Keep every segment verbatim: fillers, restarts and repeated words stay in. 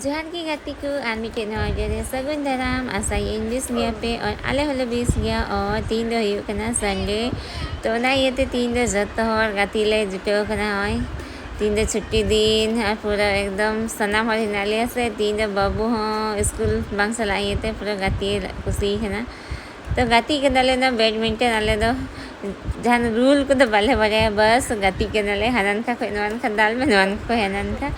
ᱡᱚᱦᱟᱨ ᱜᱮ ᱜᱟᱛᱮ ᱠᱚ, ᱟᱨ ᱢᱤᱫᱴᱮᱡ ᱱᱚᱣᱟ video ᱨᱮ ᱥᱟᱹᱜᱩᱱ ᱫᱟᱨᱟᱢ᱾ ᱟᱥᱟᱭᱟᱹᱧ ᱵᱮᱥ ᱜᱮᱭᱟ ᱯᱮ, ᱟᱨ ᱟᱞᱮ ᱦᱚᱸᱞᱮ ᱵᱮᱥ ᱜᱮᱭᱟ᱾ ᱟᱨ ᱛᱤᱦᱤᱧ ᱫᱚ ᱦᱩᱭᱩᱜ ᱠᱟᱱᱟ Sunday, ᱛᱚ ᱚᱱᱟ ᱤᱭᱟᱹᱛᱮ ᱛᱤᱦᱤᱧ ᱫᱚ ᱡᱚᱛᱚ ᱦᱚᱲ ᱜᱟᱛᱮ ᱞᱮ ᱡᱩᱴᱟᱹᱣ ᱠᱟᱱᱟ᱾ ᱱᱚᱜᱼᱚᱭ ᱛᱤᱦᱤᱧ ᱫᱚ ᱪᱷᱩᱴᱤ ᱫᱤᱱ, ᱟᱨ ᱯᱩᱨᱟᱹ ᱮᱠᱫᱚᱢ ᱥᱟᱱᱟᱢ ᱦᱚᱲ ᱦᱮᱱᱟᱜ ᱞᱮᱭᱟ ᱥᱮ᱾ ᱛᱤᱦᱤᱧ ᱫᱚ ᱵᱟᱹᱵᱩ ᱦᱚᱸ ᱥᱠᱩᱞ ᱵᱟᱝ ᱪᱟᱞᱟᱜ ᱤᱭᱟᱹᱛᱮ ᱯᱩᱨᱟᱹ ᱜᱟᱛᱮ ᱠᱩᱥᱤ ᱠᱟᱱᱟ᱾ ᱛᱚ ᱜᱟᱛᱮᱜ ᱠᱟᱱᱟᱞᱮ ᱚᱱᱟ badminton᱾ ᱟᱞᱮ ᱫᱚ ᱡᱟᱦᱟᱱ rule ᱠᱚᱫᱚ ᱵᱟᱞᱮ ᱵᱟᱲᱟᱭᱟ, ᱵᱟᱥ ᱜᱟᱛᱮᱜ ᱠᱟᱱᱟᱞᱮ᱾ ᱦᱟᱱᱟ ᱱᱟᱠᱷᱟ ᱠᱷᱚᱱ ᱱᱚᱣᱟ ᱱᱟᱠᱷᱟ ᱫᱟᱞ ᱢᱮ, ᱱᱚᱣᱟ ᱱᱟᱠᱷᱟ ᱠᱷᱚᱱ ᱦᱟᱱᱟ ᱱᱟᱠᱷᱟ᱾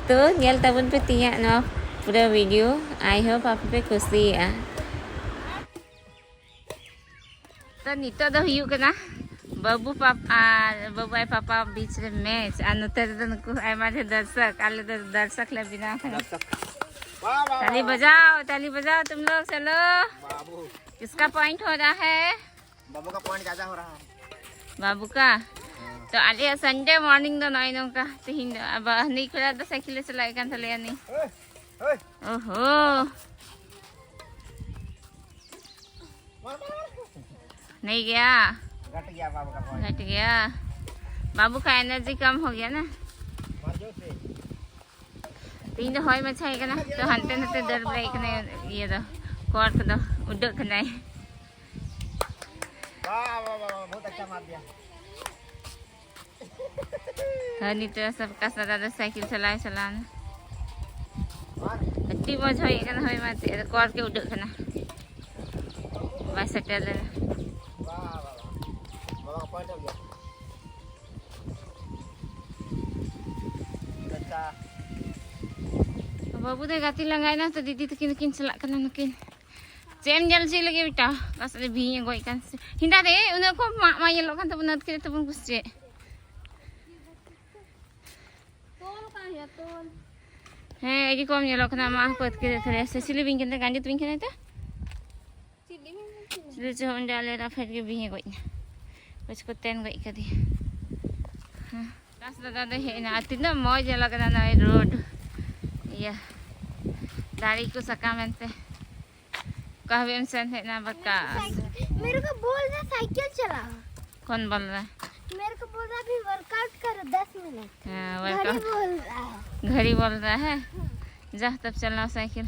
ᱛᱚ ᱧᱮᱞ ᱛᱟᱵᱚᱱ ᱯᱮ ᱛᱮᱦᱮᱧᱟᱜ ᱱᱚᱣᱟ ᱯᱩᱨᱟᱹ video᱾ I hope ᱟᱯᱮ ᱯᱮ ᱠᱩᱥᱤᱭᱟᱜᱼᱟ᱾ ᱛᱚ ᱱᱤᱛᱚᱜ ᱫᱚ ᱦᱩᱭᱩᱜ ᱠᱟᱱᱟ ᱵᱟᱹᱵᱩ ᱯᱟᱯ ᱟᱨ ᱵᱟᱹᱵᱩ ᱟᱡ ᱯᱟᱯᱟ ᱵᱤᱪ ᱨᱮ match, ᱟᱨ ᱱᱚᱛᱮ ᱨᱮᱫᱚ ᱱᱩᱠᱩ ᱟᱭᱢᱟ ᱰᱷᱮᱨ ᱫᱚᱨᱥᱚᱠ, ᱟᱞᱮ ᱫᱚ ᱫᱚᱨᱥᱚᱠ ᱞᱮ ᱵᱮᱱᱟᱣ ᱠᱟᱱᱟ᱾ ᱛᱟᱞᱤ ᱵᱟᱡᱟᱣ, ᱛᱟᱞᱤ ᱵᱟᱡᱟᱣ ᱛᱩᱢ ᱞᱳᱜ, ᱪᱚᱞᱳ᱾ ᱠᱤᱥᱠᱟ point ᱦᱳ ᱨᱟᱦᱟ ᱦᱮ? ᱵᱟᱹᱵᱩ ᱠᱟ point ᱡᱟᱫᱟ ᱦᱳ ᱨᱟᱦᱟ ᱦᱮ᱾ ᱵᱟᱹᱵᱩ ᱠᱟ? ᱛᱚ ᱟᱞᱮᱭᱟᱜ Sunday morning ᱫᱚ ᱱᱚᱜᱼᱚᱭ ᱱᱚᱝᱠᱟ᱾ ᱛᱤᱦᱤᱧ ᱫᱚ ᱟᱵᱟ ᱦᱟᱹᱱᱤ ᱠᱷᱚᱲᱟ ᱫᱚ ᱥᱟᱭᱠᱮᱞ ᱮ ᱪᱟᱞᱟᱣᱮᱫ ᱠᱟᱱ ᱛᱟᱞᱮᱭᱟ ᱱᱤ᱾ ᱳᱦᱳ᱾ नहीं गया। घट गया बाबू का point। घट गया। बाबू का एनर्जी कम हो गया ना। ᱛᱮᱦᱮᱧ ᱫᱚ ᱦᱚᱭ ᱢᱟᱪᱷᱟ ᱦᱮᱡ ᱠᱟᱱᱟ, ᱛᱚ ᱦᱟᱱᱛᱮ ᱱᱟᱛᱮ ᱫᱟᱹᱲ ᱵᱟᱲᱟᱭᱮᱫ ᱠᱟᱱᱟᱭ ᱤᱭᱟᱹ ᱫᱚ, ᱠᱚᱨᱠ ᱫᱚ ᱩᱰᱟᱹᱜ ᱠᱟᱱᱟᱭ᱾ वाह, वाह, वाह, वाह, बहुत अच्छा मार दिया। ᱦᱟᱹᱱᱤ ᱛᱮ ᱥᱟᱨᱠᱟᱥ ᱫᱟᱫᱟ ᱫᱚ ᱥᱟᱭᱠᱮᱞ ᱪᱟᱞᱟᱣ ᱪᱟᱞᱟᱣ ᱮᱱᱟ᱾ ᱟᱹᱰᱤ ᱢᱚᱡᱽ ᱦᱚᱭᱮᱫ ᱠᱟᱱᱟ, ᱦᱚᱭ ᱢᱟ ᱪᱮᱫ ᱠᱚᱨ ᱜᱮ ᱩᱰᱟᱹᱜ ᱠᱟᱱᱟ, ᱵᱟᱭ ᱥᱮᱴᱮᱨ ᱞᱮᱱᱟ᱾ ᱵᱟᱹᱵᱩ ᱫᱚᱭ ᱜᱟᱛᱮ ᱞᱟᱸᱜᱟᱭᱮᱱᱟ, ᱛᱚ ᱫᱤᱫᱤ ᱛᱟᱹᱠᱤᱱ ᱫᱚᱠᱤᱱ ᱪᱟᱞᱟᱜ ᱠᱟᱱᱟ ᱱᱩᱠᱤᱱ᱾ ᱪᱮᱫ ᱮᱢ ᱧᱮᱞ ᱦᱚᱪᱚᱭ ᱞᱟᱹᱜᱤᱫ ᱵᱮᱴᱟ? ᱚᱠᱟ ᱥᱮᱫ ᱨᱮ ᱵᱤᱧ ᱮ ᱜᱚᱡ ᱠᱟᱱ ᱥᱮ? ᱦᱤᱱᱫᱟ ᱨᱮ, ᱩᱱᱟᱹᱜ ᱠᱚᱢ ᱢᱟᱜ ᱢᱟ ᱧᱮᱞᱚᱜ ᱠᱟᱱ ᱛᱟᱵᱚᱱᱟ, ᱟᱹᱛᱠᱤᱨ ᱛᱟᱵᱚᱱ ᱠᱚ ᱥᱮ ᱪᱮᱫ? ᱦᱮᱸ, ᱟᱹᱰᱤ ᱠᱚᱢ ᱧᱮᱞᱚᱜ ᱠᱟᱱᱟ, ᱢᱟᱜ ᱦᱚᱸᱠᱚ ᱟᱹᱛᱠᱤᱨ ᱛᱟᱞᱮᱭᱟ ᱥᱮ᱾ ᱪᱤᱞᱤ ᱵᱤᱧ ᱠᱟᱱ ᱛᱟᱭ? ᱜᱟᱸᱰᱮ ᱵᱤᱧ ᱠᱟᱱᱟᱭ ᱛᱚ? ᱪᱤᱞᱤ ᱪᱚ ᱚᱸᱰᱮ ᱟᱞᱮ ᱨᱟᱯᱷᱮᱰ ᱜᱮ ᱵᱤᱧ ᱮ ᱜᱚᱡ ᱮᱱᱟ᱾ ᱠᱩᱪ ᱠᱚ ᱛᱮᱱ ᱜᱚᱡ ᱠᱟᱫᱮᱭᱟ᱾ ᱦᱮᱸ᱾ ᱠᱟᱥ ᱫᱟᱫᱟ ᱫᱚ ᱦᱮᱡ ᱮᱱᱟ᱾ ᱟᱨ ᱛᱤᱱᱟᱹᱜ ᱢᱚᱡᱽ ᱧᱮᱞᱚᱜ ᱠᱟᱱᱟ ᱱᱚᱜᱼᱚᱭ road᱾ ᱤᱭᱟᱹ, ᱫᱟᱨᱮ ᱠᱚ ᱥᱟᱠᱟᱢ ᱮᱱᱛᱮ᱾ ᱚᱠᱟ ᱦᱟᱹᱵᱤᱡ ᱮᱢ ᱥᱮᱱ ᱦᱮᱡ ᱮᱱᱟ ᱵᱟᱠᱟᱥ? मेरे को बोल रहा साइकिल चलाओ। कौन बोल रहा है? मेरे को बोल रहा अभी वर्कआउट करो दस मिनट। हाँ, घड़ी वर्कआउट। बोल रहा है। घड़ी बोल रहा है। ᱡᱟ, ᱛᱟᱵ ᱪᱟᱞᱟᱣ ᱥᱟᱭᱠᱮᱞ᱾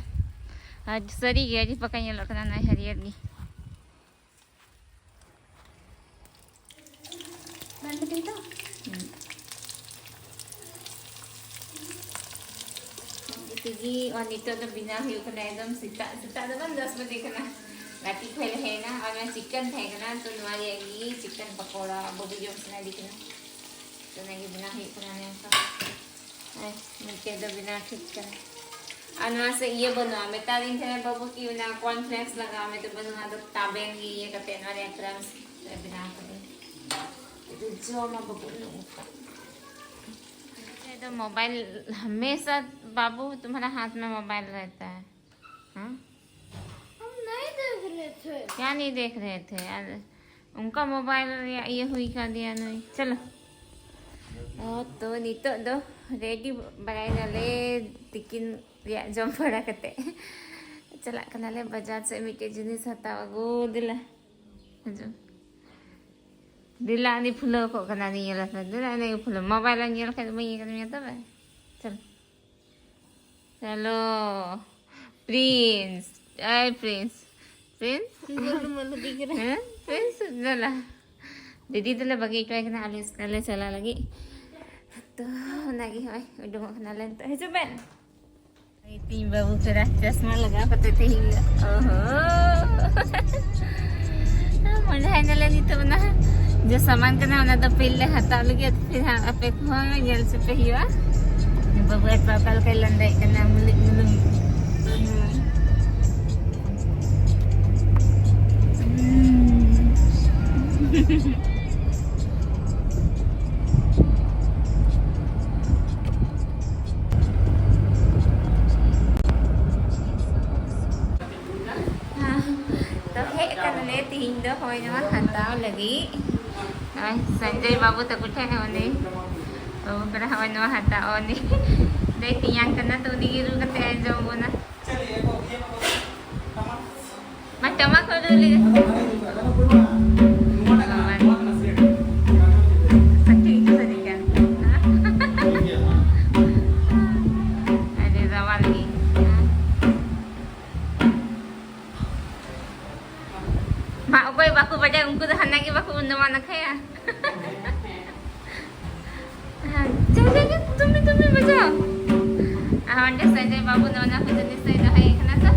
ᱟᱨ ᱥᱟᱹᱨᱤ ᱜᱮ ᱟᱹᱰᱤ ᱯᱟᱠᱟ ᱧᱮᱞᱚᱜ ᱠᱟᱱᱟ ᱱᱚᱜᱼᱚᱭ ᱦᱟᱹᱨᱭᱟᱹᱲ ᱜᱮ᱾ ᱵᱟᱝ ᱵᱤᱴᱤ ᱫᱚ? ᱦᱩᱸ᱾ ᱵᱤᱴᱤ ᱜᱮ, ᱟᱨ ᱱᱤᱛᱚᱜ ᱫᱚ ᱵᱮᱱᱟᱣ ᱦᱩᱭᱩᱜ ᱠᱟᱱᱟ ᱮᱠᱫᱚᱢ ᱥᱮᱛᱟᱜ, ᱥᱮᱛᱟᱜ ᱫᱚ ᱵᱟᱝ, ᱫᱚᱥ ᱵᱟᱡᱮ ᱠᱟᱱᱟ᱾ ᱜᱟᱛᱮ ᱠᱷᱚᱱ ᱞᱮ ᱦᱮᱡ ᱮᱱᱟ, ᱟᱨ ᱚᱱᱟ ᱪᱤᱠᱮᱱ ᱛᱟᱦᱮᱸ ᱠᱟᱱᱟ, ᱛᱚ ᱱᱚᱣᱟ ᱨᱮᱭᱟᱜ ᱜᱮ ᱪᱤᱠᱮᱱ ᱯᱟᱠᱚᱲᱟ ᱵᱟᱹᱵᱩ ᱡᱚᱢ ᱥᱟᱱᱟᱭᱮᱫᱮ ᱠᱟᱱᱟ, ᱛᱚ ᱚᱱᱟ ᱜᱮ ᱵᱮᱱᱟᱣ ᱦᱩᱭᱩᱜ ᱠᱟᱱᱟ ᱚᱱᱮ ᱚᱱᱠᱟ᱾ ᱟᱨ ᱢᱤᱫᱴᱮᱡ ᱫᱚ ᱵᱮᱱᱟᱣ ᱴᱷᱤᱠ ᱠᱟᱱᱟ᱾ ᱟᱨ ᱱᱚᱣᱟ ᱥᱮ ᱤᱭᱟᱹ ᱵᱟᱹᱱᱩᱜᱼᱟ, ᱢᱮᱛᱟᱫᱤᱧ ᱛᱟᱦᱮᱸ ᱵᱟᱹᱵᱩ ᱠᱤ ᱚᱱᱟ corn flakes ᱞᱟᱜᱟᱣ ᱢᱮ, ᱛᱚ ᱵᱟᱹᱱᱩᱜᱼᱟ, ᱟᱫᱚ ᱛᱟᱵᱮᱱ ᱜᱮ ᱤᱭᱟᱹ ᱠᱟᱛᱮ ᱱᱚᱣᱟ ᱨᱮᱭᱟᱜ crumbs ᱨᱮ ᱵᱮᱱᱟᱣ ᱠᱟᱹᱫᱟᱹᱧ᱾ ᱡᱚᱢᱟ ᱵᱟᱹᱵᱩ ᱩᱱᱟᱹᱜ ᱢᱚᱴᱟ᱾ ये तो मोबाइल हमेशा बाबू तुम्हारा हाथ में मोबाइल रहता है। हाँ? हम नहीं देख रहे थे। क्या नहीं देख रहे थे? ᱟᱨ ᱚᱱᱠᱟ ᱢᱳᱵᱟᱭᱤᱞ ᱨᱮᱭᱟᱜ ᱤᱭᱟᱹ ᱦᱩᱭ ᱠᱟᱫᱮᱭᱟ ᱱᱩᱭ᱾ ᱪᱚᱞᱚ᱾ ᱚ, ᱛᱚ ᱱᱤᱛᱚᱜ ᱫᱚ ᱨᱮᱰᱤ ᱵᱟᱲᱟᱭ ᱱᱟᱞᱮ, ᱛᱤᱠᱤᱱ ᱨᱮᱭᱟᱜ ᱡᱚᱢ ᱵᱟᱲᱟ ᱠᱟᱛᱮ ᱪᱟᱞᱟᱜ ᱠᱟᱱᱟᱞᱮ ᱵᱟᱡᱟᱨ ᱥᱮᱫ ᱢᱤᱫᱴᱮᱡ ᱡᱤᱱᱤᱥ ᱦᱟᱛᱟᱣ ᱟᱹᱜᱩ᱾ ᱫᱮᱞᱟ ᱦᱤᱡᱩᱜ᱾ ᱫᱮᱞᱟ, ᱩᱱᱤ ᱯᱷᱩᱞᱟᱹᱣ ᱠᱚᱜ ᱠᱟᱱᱟ, ᱩᱱᱤ ᱧᱮᱞ ᱯᱮ᱾ ᱫᱮᱞᱟ, ᱩᱱᱤ ᱯᱷᱩᱞᱟᱹᱣ᱾ ᱢᱳᱵᱟᱭᱤᱞ ᱮᱢ ᱧᱮᱞ ᱠᱷᱟᱡ ᱫᱚ ᱵᱟᱹᱧ ᱤᱭᱟᱹ ᱠᱟᱫ ᱢᱮᱭᱟ ᱛᱚᱵᱮ᱾ ᱪᱚᱞᱚ᱾ Hello, Prince. ᱮᱭ ᱯᱨᱤᱱᱥ, ᱯᱨᱤᱱᱥ᱾ ᱢᱟᱹᱞᱩ, ᱢᱟᱹᱞᱩ ᱫᱤᱜᱽ ᱨᱮ᱾ ᱦᱮᱸ, ᱯᱨᱤᱱᱥ ᱫᱮᱞᱟ᱾ ᱫᱤᱫᱤ ᱫᱚᱞᱮ ᱵᱟᱹᱜᱤ ᱦᱚᱴᱚᱭ ᱠᱟᱱᱟ, ᱟᱞᱮ ᱮᱥᱠᱟᱨ ᱞᱮ ᱪᱟᱞᱟᱜ ᱞᱟᱹᱜᱤᱫ᱾ ᱛᱚ ᱚᱱᱟᱜᱮ ᱦᱚᱸᱜᱼᱚᱭ ᱩᱰᱩᱝᱚᱜ ᱠᱟᱱᱟᱞᱮ ᱱᱤᱛᱚᱜ᱾ ᱦᱤᱡᱩᱜ ᱵᱮᱱ᱾ ᱛᱤᱧ ᱵᱟᱹᱵᱩ ᱯᱮᱨᱟ ᱪᱚᱥᱢᱟ ᱞᱟᱜᱟᱣ ᱠᱟᱛᱮ ᱛᱮᱦᱮᱧ ᱫᱚ, ᱚᱦᱚ᱾ ᱢᱚᱱᱮ ᱦᱟᱭ ᱱᱟᱞᱮ ᱱᱤᱛᱚᱜ ᱚᱱᱟ ᱡᱮ ᱥᱟᱢᱟᱱ ᱠᱟᱱᱟ, ᱚᱱᱟ ᱫᱚ ᱯᱟᱹᱭᱞᱟᱹ ᱦᱟᱛᱟᱣ ᱞᱟᱹᱜᱤᱫ, ᱯᱷᱤᱨ ᱦᱟᱸᱜ ᱟᱯᱮ ᱠᱚᱦᱚᱸ ᱧᱮᱞ ᱦᱚᱪᱚ ᱯᱮ ᱦᱩᱭᱩᱜᱼᱟ᱾ ᱵᱟᱹᱵᱩ ᱟᱡ ᱯᱟᱯᱟ ᱞᱮᱠᱟᱭ ᱞᱟᱸᱫᱟᱭᱮᱫ ᱠᱟᱱᱟ, ᱢᱩᱞᱩᱡ ᱢᱩᱞᱩᱡ᱾ ᱦᱮᱸ, ᱛᱚ ᱦᱮᱡ ᱠᱟᱱᱟᱞᱮ ᱛᱤᱦᱤᱧ ᱫᱚ ᱦᱳᱭ ᱱᱚᱣᱟ ᱦᱟᱛᱟᱣ ᱞᱟᱹᱜᱤᱫ᱾ ᱱᱚᱜᱼᱚᱭ ᱥᱚᱧᱡᱚᱭ ᱵᱟᱹᱵᱩ ᱛᱟᱠᱚ ᱴᱷᱮᱱ, ᱩᱱᱤ ᱵᱟᱹᱵᱩ ᱠᱟᱱᱟ, ᱦᱳᱭ ᱱᱚᱣᱟ ᱦᱟᱛᱟᱣ, ᱩᱱᱤ ᱫᱚᱭ ᱛᱮᱧᱟᱝ ᱠᱟᱱᱟ, ᱛᱚ ᱩᱱᱤ ᱜᱮ ᱨᱩ ᱠᱟᱛᱮ ᱟᱸᱡᱚᱢ ᱟᱵᱚᱱᱟ᱾ ᱢᱟ ᱴᱟᱢᱟᱠ ᱠᱚ ᱨᱩ ᱞᱮᱜᱮ᱾ ᱥᱟᱹᱨᱤ ᱠᱟᱱ᱾ ᱟᱹᱰᱤ ᱨᱟᱣᱟᱞ ᱜᱮ᱾ ᱩᱱᱠᱩ ᱫᱚ ᱦᱟᱱᱟ ᱜᱮ ᱵᱟᱠᱚ ᱩᱱ ᱱᱚᱣᱟ ᱱᱟᱠᱷᱟᱭᱟ᱾ ᱦᱮᱸ, ᱪᱟᱞ, ᱪᱟᱞ, ᱪᱟᱞ, ᱛᱩᱢᱤ, ᱛᱩᱢᱤ ᱵᱟᱡᱟᱣ᱾ ᱟᱨ ᱚᱸᱰᱮ ᱥᱚᱧᱡᱚᱭ ᱵᱟᱹᱵᱩ ᱱᱚᱣᱟ ᱠᱚ ᱡᱤᱱᱤᱥ ᱫᱚᱭ ᱫᱚᱦᱚᱭᱮᱫ ᱠᱟᱱᱟ ᱛᱚ᱾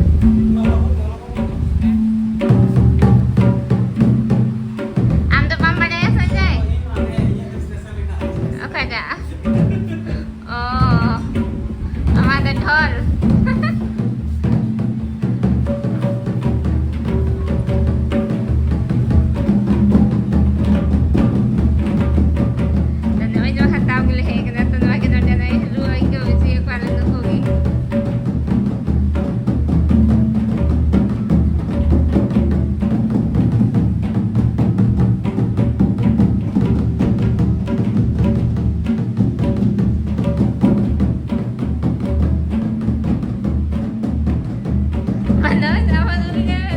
ᱟᱢ ᱫᱚ ᱵᱟᱢ ᱵᱟᱰᱟᱭᱟ ᱥᱚᱧᱡᱚᱭ? ᱚᱠᱟᱴᱟᱜ? ᱚ, ᱟᱢᱟᱜ ᱫᱚ ᱰᱷᱚᱞ᱾ ᱛᱚ ᱱᱚᱜᱼᱚᱭ ᱱᱚᱣᱟ ᱦᱟᱛᱟᱣ ᱜᱮᱞᱮ ᱦᱮᱡ ᱠᱟᱱᱟ᱾ ᱛᱚ ᱱᱚᱣᱟ ᱜᱮ ᱱᱚᱰᱮ ᱱᱚᱜᱼᱚᱭ ᱨᱩ ᱟᱹᱭᱠᱟᱹᱣ ᱦᱚᱪᱚᱭᱮᱫ ᱠᱚᱣᱟ ᱞᱮ ᱱᱩᱠᱩ ᱜᱮ᱾ Manoj, apa dulu kan?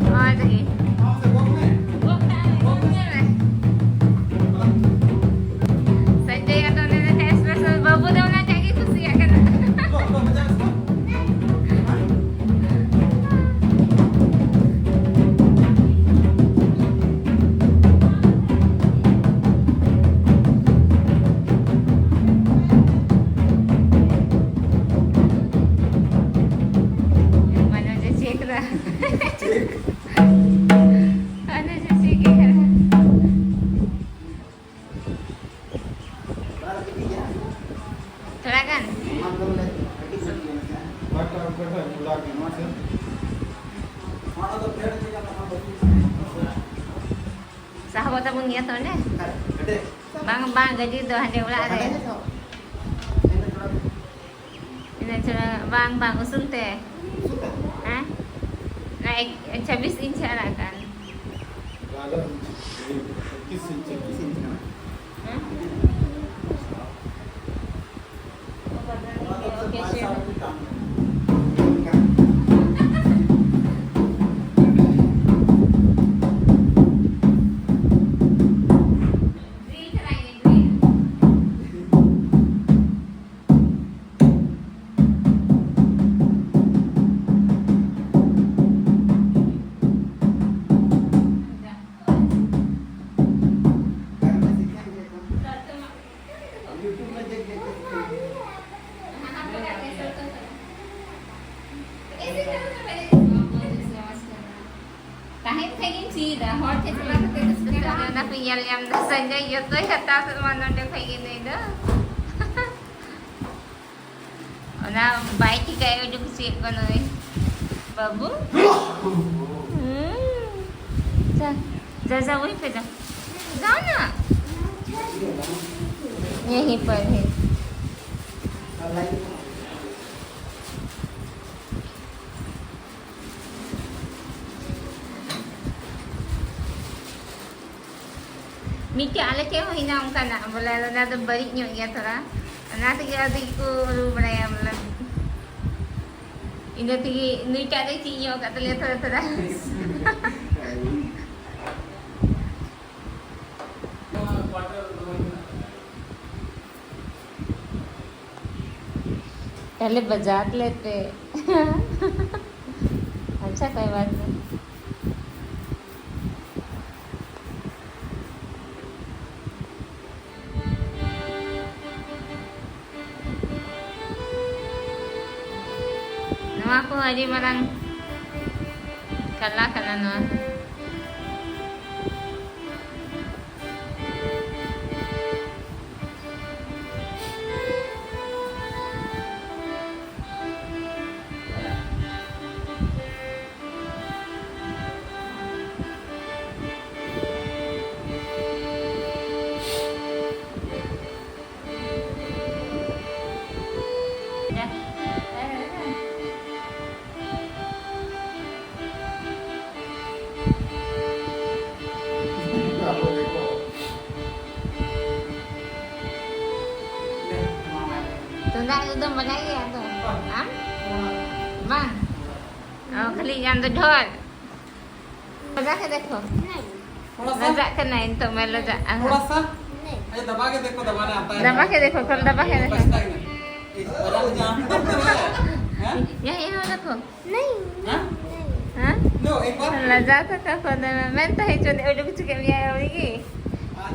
Oh, ada lagi. Sanjay atau Nana Express, babu dah nak cakap gitu sih, ya kan? Mana dia check dah. Mana dia check dah. ᱛᱷᱚᱲᱟᱜᱟᱱ᱾ ᱥᱟᱦᱟᱣ ᱛᱟᱵᱚᱱ ᱜᱮᱭᱟ ᱛᱚ ᱚᱸᱰᱮ? ᱵᱟᱝ, ᱵᱟᱝ, ᱜᱟᱹᱰᱤ ᱫᱚ ᱦᱟᱸᱰᱮ ᱚᱲᱟᱜ ᱨᱮ᱾ ᱤᱱᱟᱹ ᱪᱷᱟᱲᱟ ᱵᱟᱝ, ᱵᱟᱝ, ᱩᱥᱩᱞ ᱛᱮ᱾ ᱦᱮᱸ? ᱚᱱᱟ ᱮᱠ-, ᱪᱷᱟᱵᱵᱤᱥ ᱤᱧᱪᱤ ᱟᱲᱟᱜ ᱠᱟᱱ᱾ ᱦᱮᱸ? ᱦᱚᱲ ᱴᱷᱮᱱ ᱪᱟᱞᱟᱣ ᱠᱟᱛᱮ ᱫᱚ ᱪᱤᱠᱟᱹ ᱵᱟᱝ ᱚᱱᱟ ᱠᱚ ᱧᱮᱞ ᱧᱟᱢ ᱮᱫᱟ᱾ ᱥᱚᱧᱡᱚᱭ ᱡᱚᱛᱚᱭ ᱦᱟᱛᱟᱣ ᱠᱮᱫ ᱢᱟ ᱱᱚᱸᱰᱮ ᱠᱷᱚᱡ ᱜᱮ ᱱᱩᱭ ᱫᱚ᱾ ᱚᱱᱟ ᱵᱟᱭ ᱴᱷᱤᱠᱟ, ᱟᱹᱰᱤ ᱠᱩᱥᱤᱭᱟᱜ ᱠᱟᱱᱟᱭ ᱵᱟᱹᱵᱩ᱾ ᱦᱩᱸ᱾ ᱡᱟ, ᱡᱟ, ᱡᱟ, ᱩᱭ ᱯᱮ ᱡᱟ᱾ ᱡᱟᱣ ᱱᱟ᱾ ᱭᱮᱦᱤ ᱯᱟᱨ ᱦᱤ᱾ ᱢᱤᱫᱴᱮᱡ ᱟᱞᱮ ᱴᱷᱮᱡ ᱦᱚᱸ ᱦᱮᱱᱟᱜᱼᱟ ᱚᱱᱠᱟᱱᱟᱜ, ᱵᱚᱞᱮ ᱚᱱᱟ ᱫᱚ ᱵᱟᱹᱲᱤᱡ ᱧᱚᱜ ᱜᱮᱭᱟ ᱛᱷᱚᱲᱟ, ᱚᱱᱟ ᱛᱮᱜᱮ ᱟᱹᱰᱤ ᱜᱮᱠᱚ ᱨᱩ ᱵᱟᱲᱟᱭᱟ, ᱵᱚᱞᱮ ᱤᱱᱟᱹ ᱛᱮᱜᱮ ᱱᱩᱭᱴᱟᱜ ᱫᱚᱭ ᱪᱮᱫ ᱧᱚᱜ ᱟᱠᱟᱫ ᱛᱟᱞᱮᱭᱟ ᱛᱷᱚᱲᱟ ᱛᱷᱚᱲᱟ᱾ पहले बजा लेते। अच्छा, कोई बात नहीं। ᱱᱚᱣᱟ ᱠᱚ ᱟᱹᱰᱤ ᱢᱟᱨᱟᱝ ᱠᱟᱞᱟ ᱠᱟᱱᱟ ᱱᱚᱣᱟ᱾ ᱛᱩᱢᱫᱟᱜ ᱨᱩ ᱫᱚᱢ ᱵᱟᱰᱟᱭ ᱜᱮᱭᱟ ᱛᱚ? ᱟᱢ? ᱵᱟᱝ? ᱚ, ᱠᱷᱟᱹᱞᱤ ᱟᱢ ᱫᱚ ᱰᱷᱚᱞ? ᱞᱟᱡᱟ ᱠᱮᱫᱮ ᱠᱚ᱾ ᱞᱟᱡᱟᱜ ᱠᱟᱱᱟᱭ ᱱᱤᱛᱚᱜ ᱢᱟ, ᱞᱟᱡᱟᱜ᱾ ᱟᱦᱟ᱾ थोड़ा सा। ये दबा के देखो, दबाना आता है। दबा के देखो, कौन दबा के देखो? बजता ही नहीं। बजा के देखो। हाँ? यहाँ, यहाँ रखो। नहीं। हाँ? नहीं। हाँ? लो, एक बार। ᱞᱟᱡᱟᱣ ᱛᱟᱠᱚ ᱠᱚ ᱫᱚᱢᱮ᱾ ᱢᱮᱱ ᱛᱟᱦᱮᱸ ᱪᱚ ᱩᱰᱩᱠ ᱦᱚᱪᱚ ᱠᱮᱫ ᱢᱮᱭᱟ ᱟᱹᱣᱲᱤ ᱜᱮ᱾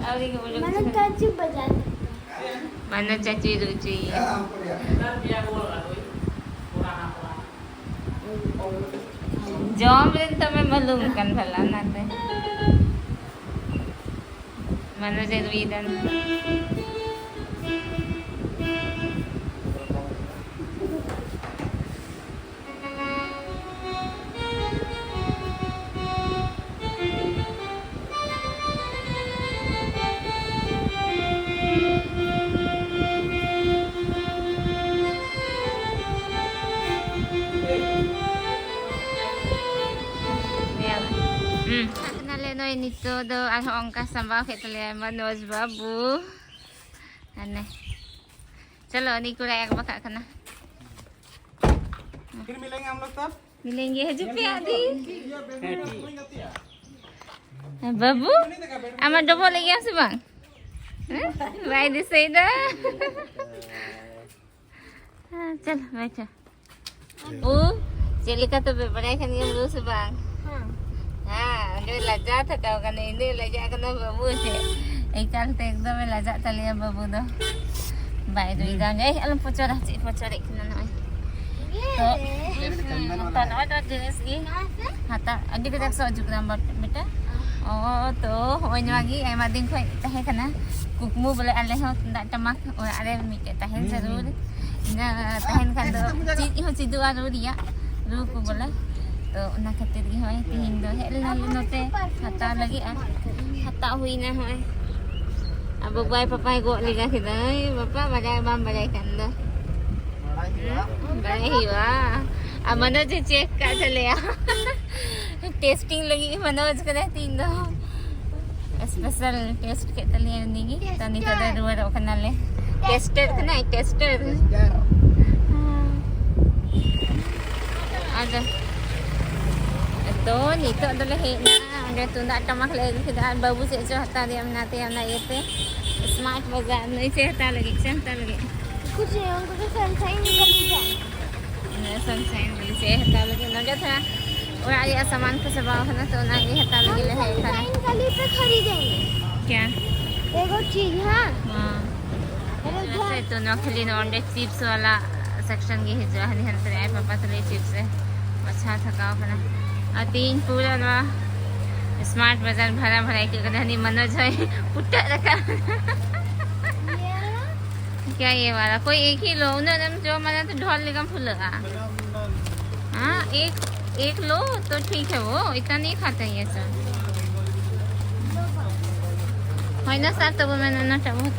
ᱟᱹᱣᱲᱤ ᱜᱮ ᱩᱰᱩᱠ ᱢᱟᱱᱮ ᱦᱚᱪᱚ ᱠᱮᱫ᱾ ᱠᱟᱹᱡᱩ ᱵᱟᱡᱟᱨ᱾ ᱢᱟᱱᱮ ᱪᱟᱪᱩᱭ ᱩᱰᱩᱠ ᱦᱚᱪᱚᱭᱮᱭᱟ᱾ ᱡᱚᱢ ᱨᱮᱱ ᱛᱚᱵᱮ ᱢᱟᱞᱩᱢ ᱠᱟᱱ ᱵᱷᱟᱞᱟ ᱚᱱᱟᱛᱮ᱾ ᱢᱟᱱᱮ ᱡᱮ ᱨᱩᱭ ᱫᱟᱱ᱾ ᱦᱩᱸ᱾ ᱪᱟᱞᱟᱜ ᱠᱟᱱᱟᱞᱮ ᱱᱚᱜᱼᱚᱭ ᱱᱤᱛᱚᱜ ᱫᱚ ᱟᱨᱦᱚᱸ ᱚᱱᱠᱟ ᱥᱟᱢᱵᱟᱣ ᱠᱮᱫ ᱛᱟᱞᱮᱭᱟ ᱢᱟᱱᱳᱡᱽ ᱵᱟᱹᱵᱩ᱾ ᱦᱟᱱᱮ᱾ ᱪᱚᱞᱚ, ᱩᱱᱤ ᱠᱚᱲᱟᱭ ᱟᱜ ᱵᱟᱠᱟᱜ ᱠᱟᱱᱟ᱾ फिर मिलेंगे हम लोग तब। मिलेंगे, ᱦᱤᱡᱩᱜ ᱯᱮ ᱟᱫᱤ᱾ ᱦᱮᱸ, ᱴᱷᱤᱠ᱾ ᱵᱟᱹᱵᱩ, ᱟᱢᱟᱜ ᱰᱚᱵᱚᱜ ᱞᱟᱹᱜᱤᱫ ᱟᱢ ᱥᱮ ᱵᱟᱝ? ᱦᱮᱸ? ᱵᱟᱭ ᱫᱤᱥᱟᱹᱭᱮᱫᱟ᱾ ᱦᱮᱸ, ᱪᱚᱞ, ᱵᱮᱴᱷᱟ᱾ ᱳ, ᱪᱮᱫ ᱞᱮᱠᱟ ᱛᱚᱵᱮ ᱵᱟᱲᱟᱭ ᱠᱟᱱ ᱜᱮᱭᱟᱢ ᱨᱩ ᱥᱮ ᱵᱟᱝ? ᱦᱮᱸ᱾ ᱦᱮᱸ, ᱚᱸᱰᱮ ᱞᱟᱡᱟᱣ ᱛᱷᱟᱠᱟᱣ ᱠᱟᱱᱟ, ᱤᱱᱟᱹᱜ ᱞᱟᱡᱟᱜ ᱠᱟᱱᱟ ᱵᱟᱹᱵᱩ ᱪᱮᱫ᱾ ᱮᱠᱟᱞ ᱛᱮ ᱮᱠᱫᱚᱢᱮ ᱞᱟᱡᱟᱜ ᱛᱟᱞᱮᱭᱟ ᱵᱟᱹᱵᱩ ᱫᱚ᱾ ᱵᱟᱭ ᱨᱩᱭ ᱫᱟ᱾ ᱮᱭ, ᱟᱞᱚᱢ ᱯᱚᱪᱚᱨᱟ, ᱪᱮᱫ ᱯᱚᱪᱚᱨᱮᱫ ᱠᱟᱱᱟ ᱱᱚᱜᱼᱚᱭ᱾ ᱛᱚ, ᱦᱩᱸ, ᱛᱚ ᱱᱚᱣᱟ ᱫᱚ dress ᱜᱮ ᱦᱟᱛᱟᱣ ᱟᱹᱰᱤ ᱠᱟᱡᱟᱠ ᱥᱚᱡᱽ ᱠᱟᱱᱟ ᱵᱮᱴᱟ᱾ ᱚ, ᱛᱚ ᱦᱚᱸᱜᱼᱚᱭ ᱱᱚᱣᱟ ᱜᱮ ᱟᱭᱢᱟ ᱫᱤᱱ ᱠᱷᱚᱡ ᱛᱟᱦᱮᱸ ᱠᱟᱱᱟ ᱠᱩᱠᱢᱩ ᱵᱚᱞᱮ, ᱟᱞᱮ ᱦᱚᱸ ᱛᱩᱢᱫᱟᱜ ᱴᱟᱢᱟᱠ ᱚᱲᱟᱜ ᱨᱮ ᱢᱤᱫᱴᱮᱡ ᱛᱟᱦᱮᱱ ᱦᱩᱸ, ᱡᱟᱹᱨᱩᱲ᱾ ᱦᱩᱸ᱾ ᱤᱱᱟᱹ ᱛᱟᱦᱮᱱ ᱠᱷᱟᱱ ᱫᱚ ᱪᱮᱫ ᱦᱚᱸ ᱪᱮᱫᱚᱜᱼᱟ ᱨᱩ ᱨᱮᱭᱟᱜ, ᱨᱩ ᱠᱚ ᱵᱚᱞᱮ᱾ ᱛᱚ ᱚᱱᱟ ᱠᱷᱟᱹᱛᱤᱨ ᱜᱮ ᱦᱚᱸᱜᱼᱚᱭ ᱛᱤᱦᱤᱧ ᱫᱚ ᱦᱮᱡ ᱞᱮᱱᱟᱞᱮ ᱱᱚᱛᱮ ᱦᱟᱛᱟᱣ ᱞᱟᱹᱜᱤᱫ ᱟᱨ ᱦᱟᱛᱟᱣ ᱦᱩᱭᱱᱟ ᱦᱚᱸᱜᱼᱚᱭ᱾ ᱟᱨ ᱵᱟᱵᱟᱭ ᱯᱟᱯᱟᱭ ᱜᱚᱜ ᱞᱮᱜᱟ ᱠᱮᱫᱟ᱾ ᱮᱭ ᱵᱟᱯᱟ, ᱵᱟᱰᱟᱭ ᱵᱟᱢ ᱵᱟᱰᱟᱭ ᱠᱷᱟᱱ ᱫᱚ᱾ ᱵᱟᱲᱟᱭ ᱦᱩᱭᱩᱜᱼᱟ᱾ ᱦᱩᱸ? ᱵᱟᱲᱟᱭ ᱦᱩᱭᱩᱜᱼᱟ᱾ ᱟᱨ ᱢᱚᱱᱳᱡᱽ ᱮ check ᱠᱟᱜ ᱛᱟᱞᱮᱭᱟ᱾ Testing ᱞᱟᱹᱜᱤᱫ ᱢᱚᱱᱳᱡᱽ ᱠᱟᱱᱟᱭ ᱛᱤᱦᱤᱧ ᱫᱚ᱾ Special test ᱠᱮᱫ ᱛᱟᱞᱮᱭᱟ ᱩᱱᱤ ᱜᱮ᱾ ᱛᱚ ᱱᱤᱛᱚᱜ ᱫᱚ ᱨᱩᱣᱟᱹᱲᱚᱜ ᱠᱟᱱᱟᱞᱮ᱾ Tester ᱠᱟᱱᱟᱭ, tester᱾ ᱦᱮᱸ᱾ ᱟᱫᱚ, ᱛᱚ ᱱᱤᱛᱚᱜ ᱫᱚᱞᱮ ᱦᱮᱡ ᱮᱱᱟ᱾ ᱚᱸᱰᱮ ᱛᱩᱢᱫᱟᱜ ᱴᱟᱢᱟᱠ ᱞᱮ ᱟᱹᱜᱩ ᱠᱮᱫᱟ᱾ ᱟᱨ ᱵᱟᱹᱵᱩ ᱪᱮᱫ ᱪᱚ ᱦᱟᱛᱟᱣ ᱨᱮᱭᱟᱜ ᱢᱮᱱᱟᱜ ᱛᱟᱭᱟ, ᱚᱱᱟ ᱤᱭᱟᱹᱛᱮ᱾ Smart ᱵᱟᱡᱟᱨ, ᱱᱩᱭ ᱪᱮᱫ ᱦᱟᱛᱟᱣ ᱞᱟᱹᱜᱤᱫ? ᱪᱮᱫ ᱦᱟᱛᱟᱣ ᱞᱟᱹᱜᱤᱫ? कुछ नहीं, हमको तो सनशाइन गली जाना है। ᱦᱮᱸ, ᱥᱟᱱᱥᱟᱭᱤᱱ ᱜᱟᱹᱞᱤ ᱪᱮᱫ ᱦᱟᱛᱟᱣ ᱞᱟᱹᱜᱤᱫ? ᱱᱚᱰᱮ ᱛᱷᱚᱲᱟ ᱚᱲᱟᱜ ᱨᱮᱭᱟᱜ ᱥᱟᱢᱟᱱ ᱠᱚ ᱪᱟᱵᱟᱣ ᱠᱟᱱᱟ, ᱛᱚ ᱚᱱᱟ ᱜᱮ ᱦᱟᱛᱟᱣ ᱞᱟᱹᱜᱤᱫ ᱞᱮ ᱦᱮᱡ ᱟᱠᱟᱱᱟ᱾ सनशाइन गली पे खरीदेंगे। क्या? एगो चीज, हाँ। हाँ। अरे ᱡᱟᱦᱟᱸ ᱥᱮ ᱛᱚ ᱱᱚᱣᱟ ᱠᱷᱟᱹᱞᱤ ᱱᱚᱣᱟ ᱚᱸᱰᱮ chips ᱵᱟᱞᱟ section ᱜᱮ ᱦᱤᱡᱩᱜᱼᱟ, ᱦᱟᱹᱱᱤ ᱦᱟᱱᱛᱮ ᱨᱮ ᱟᱡ ᱯᱟᱯᱟ ᱛᱟᱞᱮ chips ᱮ ᱟᱪᱪᱷᱟ, ᱛᱷᱟᱠᱟᱣ ᱠᱟᱱᱟ᱾ ᱟᱨ ᱛᱤᱦᱤᱧ ᱯᱩᱨᱟᱹ ᱱᱚᱣᱟ ᱥᱢᱟᱨᱴ ᱵᱟᱡᱟᱨ ᱵᱷᱟᱨᱟ ᱵᱷᱟᱨᱟ ᱟᱹᱭᱠᱟᱹᱜ ᱠᱟᱱᱟ᱾ ᱦᱟᱹᱱᱤ ᱢᱚᱱᱳᱡᱽ ᱦᱚᱸᱭ ᱯᱩᱴᱟᱹᱜ ᱨᱟᱠᱟᱵ᱾ क्या ये वाला? कोई एक ही लो, उन्होंने जो मैंने तो ढोल लेकर फुलगा। हाँ, एक, एक लो तो ठीक है, वो इतना नहीं खाते हैं ये सब। ᱦᱳᱭ ᱱᱟ ᱥᱟᱨ, ᱛᱚᱵᱮ ᱢᱮᱱ ᱚᱱᱟᱴᱟᱜ ᱵᱚᱦᱩᱛ᱾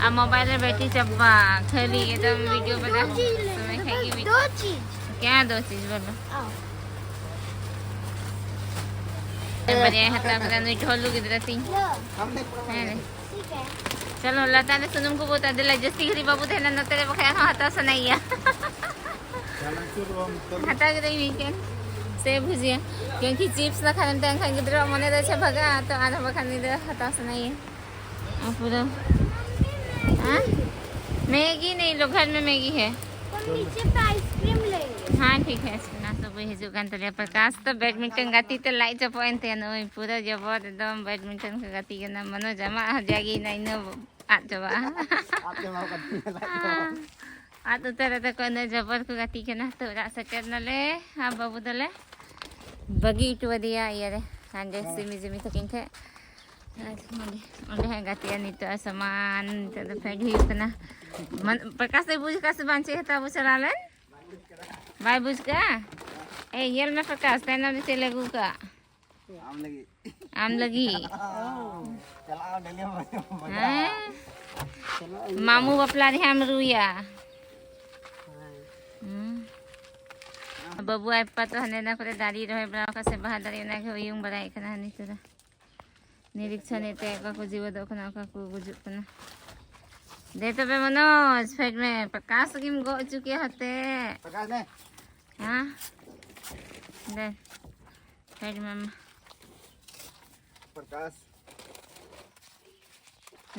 ᱟᱨ ᱢᱳᱵᱟᱭᱤᱞ ᱨᱮ ᱵᱮᱴᱨᱤ ᱪᱟᱵᱟ, ᱠᱷᱟᱹᱞᱤ ᱮᱠᱫᱚᱢ ᱵᱷᱤᱰᱤᱭᱳ ᱵᱟᱱᱟ ᱥᱚᱢᱚᱭ ᱠᱷᱟᱡ ᱜᱮ ᱵᱷᱤᱰᱤᱭᱳ᱾ ᱫᱚ ᱪᱤᱡᱽ᱾ ᱠᱭᱟ ᱫᱚ ᱪᱤᱡᱽ ᱵᱚᱞᱚ? ᱵᱟᱨᱭᱟᱭ ᱦᱟᱛᱟᱣ ᱠᱮᱫᱟ ᱱᱩᱭ ᱰᱷᱚᱞᱩ ᱜᱤᱫᱽᱨᱟᱹ ᱛᱤᱧ᱾ ᱦᱮᱸ ᱨᱮ᱾ ᱪᱚᱞᱚ ᱞᱟᱛᱟᱨ ᱨᱮ ᱥᱩᱱᱩᱢ ᱠᱚ ᱵᱚ ᱛᱟᱫᱮᱞᱟ, ᱡᱟᱹᱥᱛᱤ ᱜᱷᱟᱹᱲᱤᱡ ᱵᱟᱵᱚ ᱛᱟᱦᱮᱱᱟ ᱱᱚᱛᱮ ᱨᱮ, ᱵᱟᱠᱷᱟᱡ ᱟᱨᱦᱚᱸ ᱦᱟᱛᱟᱣ ᱥᱟᱱᱟᱭᱮᱭᱟ᱾ ᱦᱟᱛᱟᱣ ᱠᱮᱫᱟᱹᱧ ᱢᱤᱫᱴᱮᱱ ᱥᱮ ᱵᱷᱩᱡᱤᱭᱟ, ᱠᱤᱭᱩᱸᱠᱤ ᱪᱤᱯᱥ ᱞᱮᱠᱷᱟᱱ ᱮᱱᱛᱮ ᱮᱱᱠᱷᱟᱱ ᱜᱤᱫᱽᱨᱟᱹᱣᱟᱜ ᱢᱚᱱᱮ ᱫᱚ ᱟᱪᱪᱷᱟ ᱵᱷᱟᱜᱟᱜᱼᱟ, ᱛᱚ ᱟᱨᱦᱚᱸ ᱵᱟᱠᱷᱟᱱ ᱩᱱᱤ ᱫᱚ ᱦᱟᱛᱟᱣ ᱥᱟᱱᱟᱭᱮᱭᱟ᱾ ᱟᱨ ᱯᱩᱨᱟᱹ, ᱦᱮᱸ? मैगी नहीं लो, घर में मैगी है। तो नीचे पे आइसक्रीम लेंगे। हाँ, ठीक है, ᱟᱭᱤᱥᱠᱨᱤᱢ ᱱᱟᱥᱛᱟ ᱠᱚ ᱦᱤᱡᱩᱜ ᱠᱟᱱ ᱛᱟᱞᱮᱭᱟ᱾ ᱯᱨᱚᱠᱟᱥ ᱫᱚ ᱵᱮᱰᱢᱤᱱᱴᱚᱱ ᱜᱟᱛᱮ ᱛᱮ ᱞᱟᱡ ᱪᱟᱯᱚᱜ ᱮᱱ ᱛᱟᱭᱟ᱾ ᱱᱚᱜᱼᱚᱭ ᱯᱩᱨᱟᱹ ᱡᱚᱵᱚᱨ ᱮᱠᱫᱚᱢ ᱵᱮᱰᱢᱤᱱᱴᱚᱱ ᱠᱚ ᱜᱟᱛᱮ ᱠᱟᱱᱟ᱾ ᱢᱚᱱᱳᱡᱽ ᱟᱢᱟᱜ ᱦᱚᱸ ᱡᱟᱜᱮ ᱤᱱᱟᱹ ᱤᱱᱟᱹ ᱟᱫ ᱪᱟᱵᱟᱜᱼᱟ᱾ ᱟᱫ ᱪᱟᱵᱟ ᱟᱠᱟᱱ ᱛᱤᱧᱟ ᱞᱟᱡ ᱫᱚ᱾ ᱟᱫ ᱩᱛᱟᱹᱨ ᱟᱫᱚ ᱠᱚ ᱤᱱᱟᱹ ᱡᱚᱵᱚᱨ ᱠᱚ ᱜᱟᱛᱮ ᱠᱟᱱᱟ᱾ ᱛᱚ ᱚᱲᱟᱜ ᱥᱮᱴᱮᱨ ᱱᱟᱞᱮ ᱟᱨ ᱵᱟᱹᱵᱩ ᱫᱚᱞᱮ ᱵᱟᱹᱜᱤ ᱦᱚᱴᱚ ᱟᱫᱮᱭᱟ ᱤᱭᱟᱹ ᱨᱮ, ᱦᱟᱸᱰᱮ ᱦᱮᱸ᱾ ᱥᱤᱢᱤ ᱡᱤᱢᱤ ᱛᱟᱹᱠᱤᱱ ᱴᱷᱮᱡ᱾ ᱟᱨ ᱚᱸᱰᱮ, ᱚᱸᱰᱮ ᱦᱚᱸ ᱜᱟᱛᱮᱜᱼᱟ ᱱᱤᱛᱚᱜ ᱟᱨ ᱥᱟᱢᱟᱱ ᱱᱤᱛᱚᱜ ᱫᱚ ᱯᱷᱮᱰ ᱦᱩᱭᱩᱜ ᱠᱟᱱᱟ᱾ ᱢᱟᱱ-, ᱯᱨᱚᱠᱟᱥ ᱫᱚᱭ ᱵᱩᱡᱽ ᱟᱠᱟᱫ ᱥᱮ ᱵᱟᱝ ᱪᱮᱫ ᱦᱟᱛᱟᱣ ᱵᱚ ᱪᱟᱞᱟᱣ ᱞᱮᱱ? ᱵᱟᱭ ᱵᱩᱡᱽ ᱠᱟᱜᱼᱟ? ᱮᱭ, ᱧᱮᱞ ᱢᱮ ᱯᱨᱚᱠᱟᱥ, ᱛᱟᱭᱱᱚᱢ ᱨᱮ ᱪᱮᱫ ᱞᱮ ᱟᱹᱜᱩ ᱠᱟᱜ? ᱟᱢ ᱞᱟᱹᱜᱤᱫ᱾ ᱟᱢ ᱞᱟᱹᱜᱤᱫ? ᱪᱟᱞᱟᱜ ᱟᱢ ᱰᱮᱞᱤ ᱵᱟᱡᱟᱨ᱾ ᱦᱮᱸ? ᱪᱟᱞᱟᱜ ᱟᱹᱧ᱾ ᱢᱟᱢᱩ ᱵᱟᱯᱞᱟ ᱨᱮᱦᱟᱸᱜ ᱮᱢ ᱨᱩᱭᱟ᱾ ᱦᱮᱸ᱾ ᱦᱩᱸ᱾ ᱵᱟᱹᱵᱩ ᱟᱡ ᱯᱟᱯᱟ ᱛᱚ ᱦᱟᱱᱮ ᱚᱱᱟ ᱠᱚᱨᱮ ᱫᱟᱨᱮ ᱨᱚᱦᱚᱭ ᱵᱟᱲᱟ ᱟᱠᱟᱫ ᱥᱮ ᱵᱟᱦᱟ ᱫᱟᱨᱮ, ᱚᱱᱟ ᱜᱮ ᱩᱭᱩᱝ ᱵᱟᱲᱟᱭᱮᱫ ᱠᱟᱱᱟ ᱦᱟᱹᱱᱤ ᱛᱚᱨᱟ᱾ ᱱᱤᱨᱤᱠᱪᱷᱚᱱ ᱮᱫ ᱛᱮ ᱚᱠᱟ ᱠᱚ ᱡᱤᱣᱮᱫᱚᱜ ᱠᱟᱱᱟ, ᱚᱠᱟ ᱠᱚ ᱜᱩᱡᱩᱜ ᱠᱟᱱᱟ᱾ ᱫᱮ ᱛᱚᱵᱮ ᱢᱚᱱᱳᱡᱽ, ᱯᱷᱮᱰ ᱢᱮ᱾ ᱯᱨᱚᱠᱟᱥ ᱜᱮᱢ ᱜᱚᱜ ᱦᱚᱪᱚ ᱠᱮᱭᱟ ᱦᱟᱛᱮ᱾ ᱯᱨᱚᱠᱟᱥ ᱱᱮ᱾ ᱦᱮᱸ? ᱫᱮ᱾ ᱯᱷᱮᱰ ᱢᱮ ᱢᱟ᱾ ᱯᱨᱚᱠᱟᱥ᱾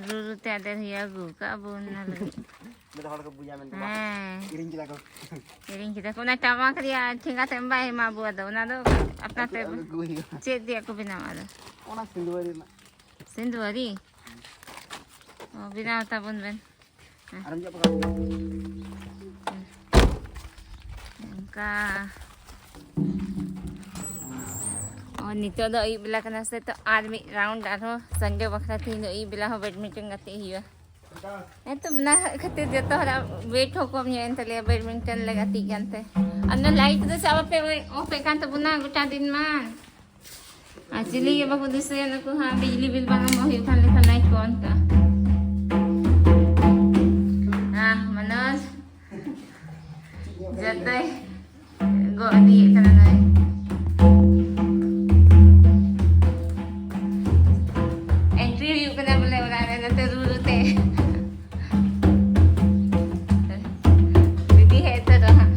ᱨᱩ ᱨᱩ ᱛᱮ ᱟᱫᱮᱨ ᱦᱩᱭᱩᱜᱼᱟ, ᱟᱹᱜᱩ ᱠᱟᱜᱼᱟ ᱵᱚᱱ ᱚᱱᱟ ᱞᱟᱹᱜᱤᱫ᱾ ᱢᱤᱫ ᱦᱚᱲ ᱠᱚ ᱵᱩᱡᱟ ᱢᱮᱱᱛᱮ ᱵᱟᱝ? ᱦᱮᱸ᱾ ᱠᱤᱨᱤᱧ ᱠᱮᱫᱟ ᱠᱚ᱾ ᱠᱤᱨᱤᱧ ᱠᱮᱫᱟ ᱠᱚ᱾ ᱚᱱᱟ ᱴᱟᱢᱟᱠ ᱨᱮᱭᱟᱜ ᱴᱷᱮᱸᱜᱟ ᱛᱮ ᱮᱢ ᱵᱟᱭ ᱮᱢᱟ ᱟᱵᱚ, ᱟᱫᱚ ᱚᱱᱟ ᱫᱚ ᱟᱯᱱᱟᱨ ᱛᱮ ᱟᱹᱜᱩ ᱦᱩᱭᱩᱜᱼᱟ᱾ ᱪᱮᱫ ᱨᱮᱭᱟᱜ ᱠᱚ ᱵᱮᱱᱟᱣᱟ ᱟᱫᱚ? ᱚᱱᱟ ᱥᱤᱸᱫᱩᱣᱟᱹᱨᱤ ᱨᱮᱱᱟᱜ᱾ ᱥᱤᱸᱫᱩᱣᱟᱹᱨᱤ? ᱚ, ᱵᱮᱱᱟᱣ ᱛᱟᱵᱚᱱ ᱵᱮᱱ᱾ ᱦᱮᱸ᱾ ᱟᱨ ᱢᱤᱫ ᱡᱚᱜ ᱯᱟᱠᱟᱲ᱾ ᱟᱨ ᱱᱤᱛᱚᱜ ᱫᱚ ᱟᱹᱭᱩᱵ ᱵᱮᱞᱟ ᱠᱟᱱᱟ ᱥᱮ, ᱛᱚ ᱟᱨ ᱢᱤᱫ ᱨᱟᱣᱩᱱᱰ ᱟᱨᱦᱚᱸ ᱥᱟᱱᱰᱮ ᱵᱟᱠᱷᱨᱟ ᱛᱮᱦᱮᱧ ᱫᱚ ᱟᱹᱭᱩᱵ ᱵᱮᱞᱟ ᱦᱚᱸ ᱵᱮᱰᱢᱤᱱᱴᱚᱱ ᱜᱟᱛᱮᱜ ᱦᱩᱭᱩᱜᱼᱟ᱾ ᱦᱮᱸ ᱛᱚ, ᱚᱱᱟ ᱠᱷᱟᱹᱛᱤᱨ ᱡᱚᱛᱚ ᱦᱚᱲᱟᱜ ᱣᱮᱴ ᱦᱚᱸ ᱠᱚᱢ ᱧᱚᱜ ᱮᱱ ᱛᱟᱞᱮᱭᱟ, ᱵᱮᱰᱢᱤᱱᱴᱚᱱ ᱞᱮ ᱜᱟᱛᱮᱜ ᱠᱟᱱᱛᱮ᱾ ᱟᱨ ᱚᱱᱟ ᱞᱟᱭᱤᱴ ᱫᱚ ᱪᱮᱫᱟᱜ ᱵᱟᱯᱮ ᱚᱯᱷ ᱮᱫ ᱠᱟᱱ ᱛᱟᱵᱚᱱᱟ ᱜᱚᱴᱟ ᱫᱤᱱ ᱢᱟ? ᱟᱨ ᱪᱤᱞᱤ ᱜᱮ ᱵᱟᱠᱚ ᱫᱤᱥᱟᱹᱭᱟ ᱱᱩᱠᱩ ᱦᱟᱸᱜ, ᱵᱤᱡᱽᱞᱤ ᱵᱤᱞ ᱵᱟᱝ ᱮᱢᱚᱜ ᱦᱩᱭᱩᱜ ᱠᱷᱟᱱ ᱞᱮᱠᱷᱟᱱ ᱞᱟᱭᱤᱴ ᱠᱚ ᱚᱱ ᱠᱟᱜᱼᱟ᱾ ᱦᱮᱸ ᱢᱚᱱᱳᱡᱽ, ᱡᱚᱛᱚᱭ ᱜᱚᱜ ᱤᱫᱤᱭᱮᱫ ᱠᱟᱱᱟ ᱱᱚᱜᱼᱚᱭ᱾ ᱮᱱᱴᱨᱤ ᱦᱩᱭᱩᱜ ᱠᱟᱱᱟ ᱵᱚᱞᱮ ᱚᱲᱟᱜ ᱨᱮ ᱱᱚᱛᱮ ᱨᱩ ᱨᱩ ᱛᱮ᱾ ᱫᱤᱫᱤ ᱦᱮᱡ ᱩᱛᱟᱹᱨᱚᱜ ᱦᱟᱸᱜ᱾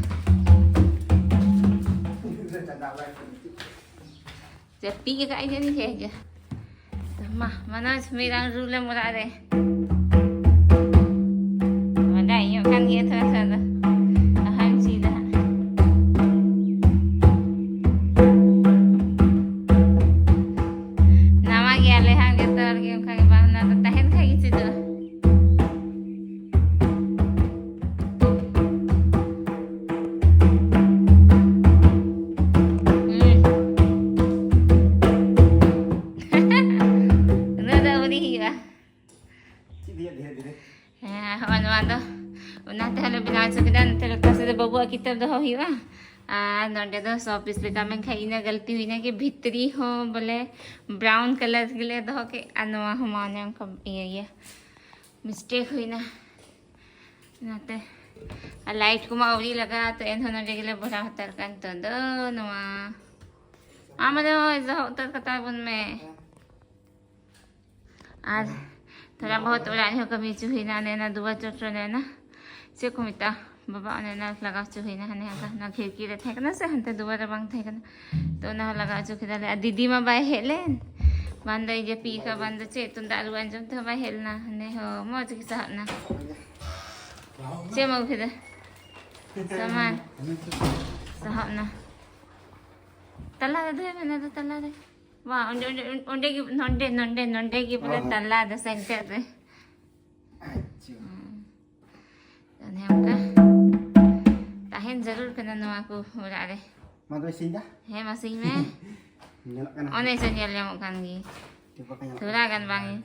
ᱡᱟᱹᱯᱤᱫ ᱟᱠᱟᱫ ᱟᱭ ᱡᱟᱹᱱᱤᱡ ᱦᱮᱡ ᱜᱮ᱾ ᱢᱟ, ᱢᱟᱱᱚᱡᱽ, ᱢᱤᱫ ᱨᱟᱣᱩᱱᱰ ᱨᱩ ᱞᱮᱢ ᱚᱲᱟᱜ ᱨᱮ᱾ ᱵᱟᱰᱟᱭ ᱧᱚᱜ ᱠᱟᱱ ᱜᱮᱭᱟ ᱛᱷᱚᱲᱟ ᱛᱷᱚᱲᱟ ᱫᱚ᱾ ᱟᱦᱟᱧ ᱪᱮᱫᱟ ᱦᱟᱸᱜ᱾ ᱱᱟᱣᱟ ᱜᱮᱭᱟᱞᱮ ᱦᱟᱸᱜ ᱡᱚᱛᱚ ᱦᱚᱲ ᱜᱮ, ᱚᱱᱠᱟ ᱜᱮ ᱵᱟᱝ, ᱚᱱᱟ ᱫᱚ ᱛᱟᱦᱮᱱ ᱠᱷᱟᱡ ᱜᱮ ᱪᱮᱫᱚᱜᱼᱟ᱾ ᱦᱩᱸ᱾ ᱩᱱᱟᱹᱜ ᱫᱚ ᱟᱹᱣᱨᱤ ᱦᱩᱭᱩᱜᱼᱟ᱾ ᱪᱮᱫ ᱦᱩᱭᱩᱜᱼᱟ ᱫᱷᱤᱨᱮ ᱫᱷᱤᱨᱮ? ᱦᱮᱸ, ᱦᱚᱸᱜᱼᱚ ᱱᱚᱣᱟ ᱫᱚ ᱚᱱᱟ ᱛᱮᱦᱚᱸ ᱞᱮ ᱵᱮᱱᱟᱣ ᱦᱚᱪᱚ ᱠᱮᱫᱟ᱾ ᱱᱚᱛᱮ ᱞᱟᱛᱟᱨ ᱥᱮᱫ ᱫᱚ ᱵᱟᱹᱵᱩᱣᱟᱜ ᱠᱤᱛᱟᱹᱵ ᱫᱚᱦᱚ ᱦᱩᱭᱩᱜᱼᱟ᱾ ᱟᱨ ᱱᱚᱸᱰᱮ ᱫᱚ ᱥᱚ ᱯᱤᱥ ᱞᱮᱠᱟ, ᱢᱮᱱᱠᱷᱟᱱ ᱤᱱᱟᱹ ᱜᱟᱹᱞᱛᱤ ᱦᱩᱭᱱᱟ ᱠᱤ ᱵᱷᱤᱛᱨᱤ ᱦᱚᱸ ᱵᱚᱞᱮ ᱵᱨᱟᱣᱩᱱ ᱠᱟᱞᱟᱨ ᱜᱮᱞᱮ ᱫᱚᱦᱚ ᱠᱮᱫ, ᱟᱨ ᱱᱚᱣᱟ ᱦᱚᱸ ᱢᱟ ᱚᱱᱮ ᱚᱱᱠᱟ ᱤᱭᱟᱹ ᱜᱮᱭᱟ, ᱢᱤᱥᱴᱮᱠ ᱦᱩᱭᱱᱟ᱾ ᱚᱱᱟᱛᱮ ᱟᱨ ᱞᱟᱭᱤᱴ ᱠᱚᱢᱟ ᱟᱹᱣᱨᱤ ᱞᱟᱜᱟᱜᱼᱟ, ᱛᱚ ᱮᱱᱦᱚᱸ ᱱᱚᱸᱰᱮ ᱜᱮᱞᱮ ᱵᱷᱚᱨᱟᱣ ᱦᱟᱛᱟᱲ ᱠᱟᱜᱼᱟ ᱱᱤᱛᱚᱜ ᱫᱚ ᱱᱚᱣᱟ᱾ ᱟᱢ ᱫᱚ ᱫᱚᱦᱚ ᱩᱛᱟᱹᱨ ᱠᱟᱛᱟ ᱵᱚᱱ ᱢᱮ᱾ ᱟᱨ ᱛᱷᱚᱲᱟ ᱵᱚᱦᱚᱛ ᱚᱲᱟᱜ ᱨᱮᱦᱚᱸ ᱠᱟᱹᱢᱤ ᱦᱚᱪᱚ ᱦᱩᱭᱱᱟ, ᱚᱱᱮ ᱚᱱᱟ ᱫᱩᱣᱟᱨ ᱪᱚᱴ ᱨᱮ ᱚᱱᱮ ᱚᱱᱟ ᱪᱮᱫ ᱠᱚ ᱢᱮᱛᱟᱜᱼᱟ ᱵᱟᱵᱟ, ᱚᱱᱮ ᱚᱱᱟ ᱞᱟᱜᱟᱣ ᱦᱚᱪᱚ ᱦᱩᱭᱱᱟ, ᱦᱟᱱᱮ ᱦᱟᱱᱟ ᱚᱱᱟ ᱠᱷᱤᱲᱠᱤ ᱨᱮ ᱛᱟᱦᱮᱸ ᱠᱟᱱᱟ ᱥᱮ, ᱦᱟᱱᱛᱮ ᱫᱩᱣᱟᱨ ᱨᱮ ᱵᱟᱝ ᱛᱟᱦᱮᱸ ᱠᱟᱱᱟ, ᱛᱚ ᱚᱱᱟ ᱦᱚᱸ ᱞᱟᱜᱟᱣ ᱦᱚᱪᱚ ᱠᱮᱫᱟᱞᱮ᱾ ᱟᱨ ᱫᱤᱫᱤ ᱢᱟ ᱵᱟᱭ ᱦᱮᱡ ᱞᱮᱱ, ᱵᱟᱝ ᱫᱚᱭ ᱡᱟᱹᱯᱤᱫ ᱟᱠᱟᱫ, ᱵᱟᱝ ᱫᱚ ᱪᱮᱫ, ᱛᱩᱢᱫᱟᱜ ᱨᱩ ᱟᱸᱡᱚᱢ ᱛᱮᱦᱚᱸ ᱵᱟᱭ ᱦᱮᱡ ᱞᱮᱱᱟ, ᱦᱟᱱᱮ ᱦᱚᱸ ᱢᱚᱡᱽ ᱜᱮ ᱥᱟᱦᱟᱵ ᱱᱟ᱾ ᱪᱮᱫ ᱮᱢ ᱟᱹᱜᱩ ᱠᱮᱫᱟ? ᱥᱟᱢᱟᱱ ᱥᱟᱦᱟᱵ ᱱᱟ᱾ ᱛᱟᱞᱟ ᱨᱮ ᱫᱚᱦᱚᱭ ᱢᱮ, ᱚᱱᱟ ᱫᱚ ᱛᱟᱞᱟ ᱨᱮ᱾ ᱵᱟᱝ, ᱚᱸᱰᱮ, ᱚᱸᱰᱮ, ᱚᱸᱰᱮ ᱜᱮ, ᱱᱚᱸᱰᱮ, ᱱᱚᱸᱰᱮ, ᱱᱚᱸᱰᱮ ᱜᱮ ᱵᱚᱞᱮ ᱦᱚᱸ, ᱦᱚᱸ᱾ ᱛᱟᱞᱟ ᱫᱚ, ᱥᱮᱱᱴᱟᱨ ᱨᱮ᱾ ᱟᱪᱪᱷᱟ᱾ ᱦᱩᱸ᱾ ᱚᱱᱮ ᱚᱱᱠᱟ ᱛᱟᱦᱮᱸ ᱡᱟᱹᱨᱩᱲ ᱠᱟᱱᱟ ᱱᱚᱣᱟ ᱠᱚ ᱚᱲᱟᱜ ᱨᱮ᱾ ᱢᱟ ᱛᱚᱵᱮ ᱥᱤᱧ ᱫᱟ᱾ ᱦᱮᱸ, ᱢᱟᱥᱮᱧ ᱢᱮ᱾ ᱧᱮᱞᱚᱜ ᱠᱟᱱᱟ᱾ ᱚᱱᱮ ᱪᱚ ᱧᱮᱞ ᱧᱟᱢᱚᱜ ᱠᱟᱱ ᱜᱮ᱾ ᱴᱷᱤᱠ ᱵᱟᱠᱚ ᱧᱮᱞᱚᱜ ᱛᱷᱚᱲᱟ ᱜᱟᱱ ᱵᱟᱝ ᱜᱮ᱾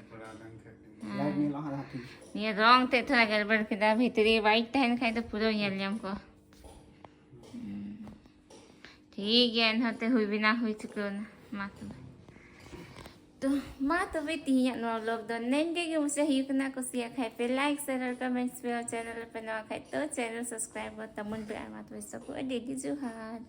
ᱠᱟᱱᱟ᱾ ᱞᱟᱭᱤᱴ ᱧᱮᱞᱚᱜ ᱦᱟᱸᱜ ᱴᱷᱤᱠ᱾ ᱱᱤᱭᱟᱹ ᱨᱚᱝ ᱛᱮ ᱛᱷᱚᱲᱟ ᱜᱟᱲᱵᱟᱲ ᱠᱮᱫᱟ, ᱵᱷᱤᱛᱨᱤ ᱣᱟᱭᱤᱴ ᱛᱟᱦᱮᱱ ᱠᱷᱟᱡ ᱫᱚ ᱯᱩᱨᱟᱹ ᱧᱮᱞ ᱧᱟᱢ ᱠᱚ᱾ ᱴᱷᱤᱠ ᱜᱮᱭᱟ, ᱮᱱᱦᱚᱸ ᱛᱮ ᱦᱩᱭ ᱵᱮᱱᱟᱣ ᱦᱩᱭ ᱪᱩᱠᱟᱹᱣ ᱮᱱᱟ᱾ ᱢᱟ ᱛᱚᱵᱮ᱾ ᱛᱚ, ᱢᱟ ᱛᱚᱵᱮ ᱛᱤᱦᱤᱧᱟᱜ ᱱᱚᱣᱟ vlog ᱫᱚ ᱱᱮᱝᱜᱮ ᱜᱮ ᱢᱩᱪᱟᱹᱫ ᱦᱩᱭᱩᱜ ᱠᱟᱱᱟ᱾ ᱠᱩᱥᱤᱭᱟᱜ ᱠᱷᱟᱡ ᱯᱮ like, share ᱟᱨ comments ᱯᱮ, ᱟᱨ channel ᱨᱮᱯᱮ ᱱᱟᱣᱟ ᱠᱷᱟᱡ ᱛᱚ channel subscribe ᱛᱟᱵᱚᱱ ᱯᱮ᱾ ᱟᱨ ᱢᱟ ᱛᱚᱵᱮ ᱥᱚᱵ ᱠᱚ ᱟᱹᱰᱤ ᱟᱹᱰᱤ ᱡᱚᱦᱟᱨ᱾